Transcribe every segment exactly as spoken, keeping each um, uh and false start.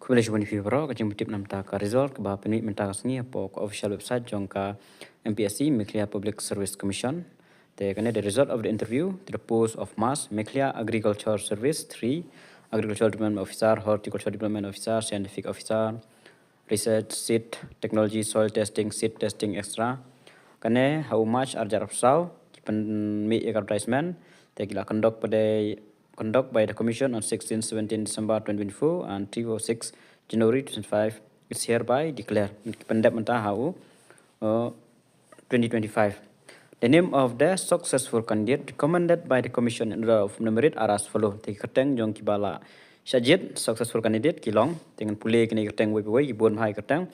Khublei shibun ïa phi baroh, ka jingpyntip namta ka result kaba pynmih mynta ka sngi hapoh ka official website jong ka M P S C, Meghalaya Public Service Commission. Te kane the result of the interview to the post of MAS, Meghalaya Agriculture Service three, Agricultural Development Officer, Horticultural Development Officer, Scientific Officer, Research, Seed Technology, Soil Testing, Seed Testing, et cetera. Kane ha u March arhajar arphew saw ki pynmih ïa ka advertisement, te ki la conduct by the, conduct by the Commission on sixteen seventeen December twenty twenty-four and three oh six January twenty twenty-five. It's hereby declare. Ki pyndep mynta ha u, uh, twenty twenty-five. The name of the successful candidate recommended by the Commission in order of merit are as follow. Te ki kyrteng jong kiba la shah jied, successful candidate ki long, te ngan pule kine ki kyrteng wei pa wei, ki bun bha ki kyrteng.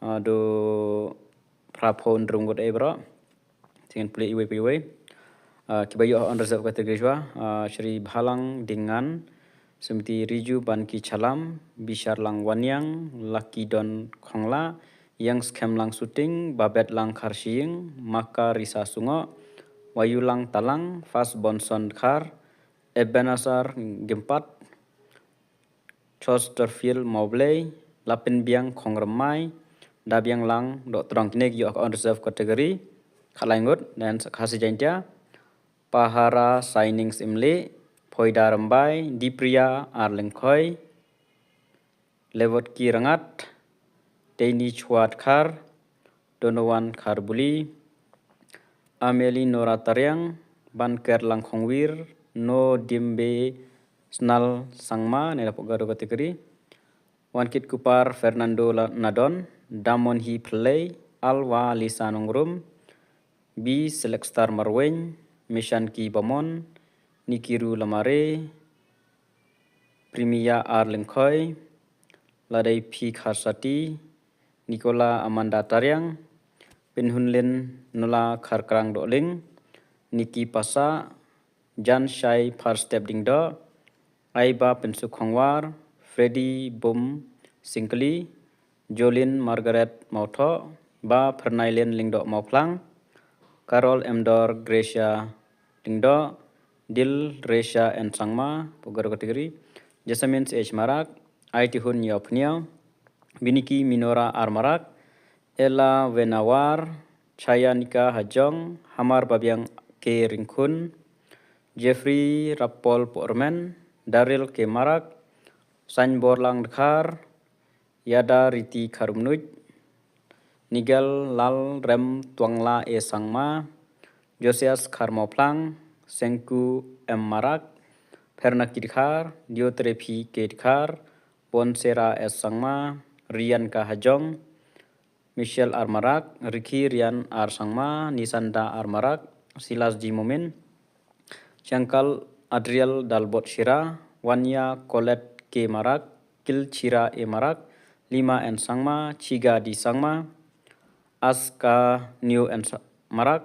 Ah, do phra phew hynriew ngut ei baroh. Te ngan pule iwei pa iwei. Ah, kiba ïoh ha unreserved category shuwa, ah, Shri Bhalang Dingan, Sumiti Riju Banki Chalam, Bisharlang Waniang, Lucky Don Khongla, Yang Skhem Lang Suting, Babet Lang Kharshiing, Maka Risa Sungo, Wayulang Talang, Fas Bonson Khar, Ebenezer Gimpat, Chesterfield Mawblei, Lapin Biang Khongremai, Dabiang Lang Dohtdong. Kine ki ïoh ha ka unreserved category, khatlai ngut, then Khasi Jaintia, Pahara Saining Syiemlieh, Phoida Rymbai, Dipriya R Lyngkhoi, Lewotki Rangad, Teini Chhuat Khar, Donovan Kharbuli, Ameli Nora Tariang, Banker Lang Khongwir, No Dimbe Snal Sangma, ne hapoh Garo category, Wankit Kupar Fernando La-, Nadon, Damon Hi Phlei, Alwa Lisa Nongrum, B Select Star Marwein, Mishan Ki Bamon, Nikiru Lamare, Primia R Lyngkhoi, Ladei P Kharsati, Nicola Amanda Tariang, Pinhunlin Nula Kharkrang Dohling, Niki Pasa, Jan Shai Pharstep Dingdoh, Aiba Pynsuk Khongwar, Freddy Bum Singkli, Jolin Margaret Mawthoh, Ba Phernailin Lyngdoh Mawphlang, Carol Emdor Gracia Lyngdoh, Dil Resha N Sangma, hapoh Garo category, Jessamine C H Marak, Aitihun Ïawphniaw, Biniki Minora R Marak, Ella Wenawar, Chayanika Hajong, Hamar Babiang K Ringkhun, Jeffrey Rapol Pohrmen, Daryl K Marak, Sainborlang Dkhar, Ïada Riti Kharumnuid, Nigel Lal Rem Tuangla E Sangma, Josias Kharmawphlang, Sengku M Marak, Phernaki Dkhar, Diotrepi K Dkhar, Bonsera S Sangma, Rian K Hajong, Michelle R Marak, Rikhi Rian R Sangma, Nisanda R Marak, Silas G Momin, Changkal Adriel Dalbot Shira, Wanya Colette K Marak, Kilchira E Marak, Lima N Sangma, Chiga D Sangma, Aska Neo N Sa-, Marak,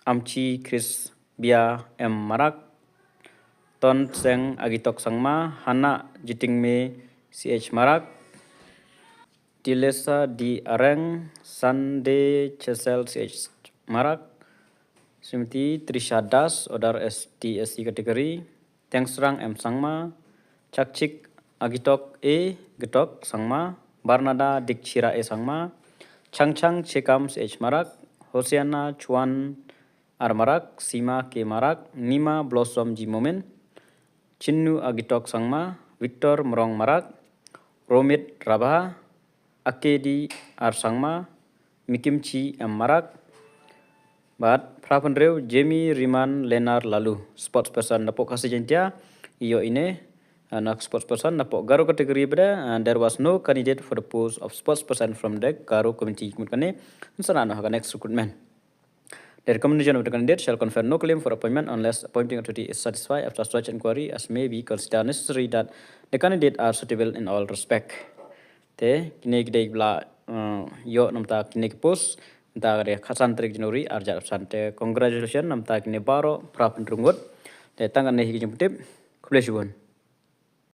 Amchi Chris Bia M Marak, Ton Seng Agitok Sangma, Hana Jitingme C H Marak, Tilesa D Areng, Sunday Chesel C H Marak, Srimati Trisha Das, Odar S T S C category, Tengsrang M Sangma, Chakchik Agitok A Gitok Sangma, Barnada Dikchira A Sangma, Changchang Chekam C H Marak, Hosiana Chuan R Marak, Sima K Marak, Nima Blossom G Momin, Chinnu Agitok Sangma, Victor Mrong Marak, Romit Rabha, Akedi R Sangma, Mikimchi M Marak, bad phra phew hynriew Jamie Riman Lenar Lalu, sports person napoh Khasi Jaintia, ïoh ine, ah, na sports person napoh Garo category bad, ah, there was no candidate for the post of sports person from the Garo community. Kumut kane, ngan sa noh ha ka next recruitment. The recommendation of the candidate shall confer no claim for appointment unless appointing authority is satisfied after such inquiry as may be considered necessary that the candidate are suitable in all respect. Te, kine ki dei ba la, uh, ïoh namta kine ki post, namta ka dei khatsan tarik January, arhajar arphew san. Te, congratulations, namta kine baroh, phra phew hynriew ngut. Te, tang kane hi ka jingpyntip, khublei shibun.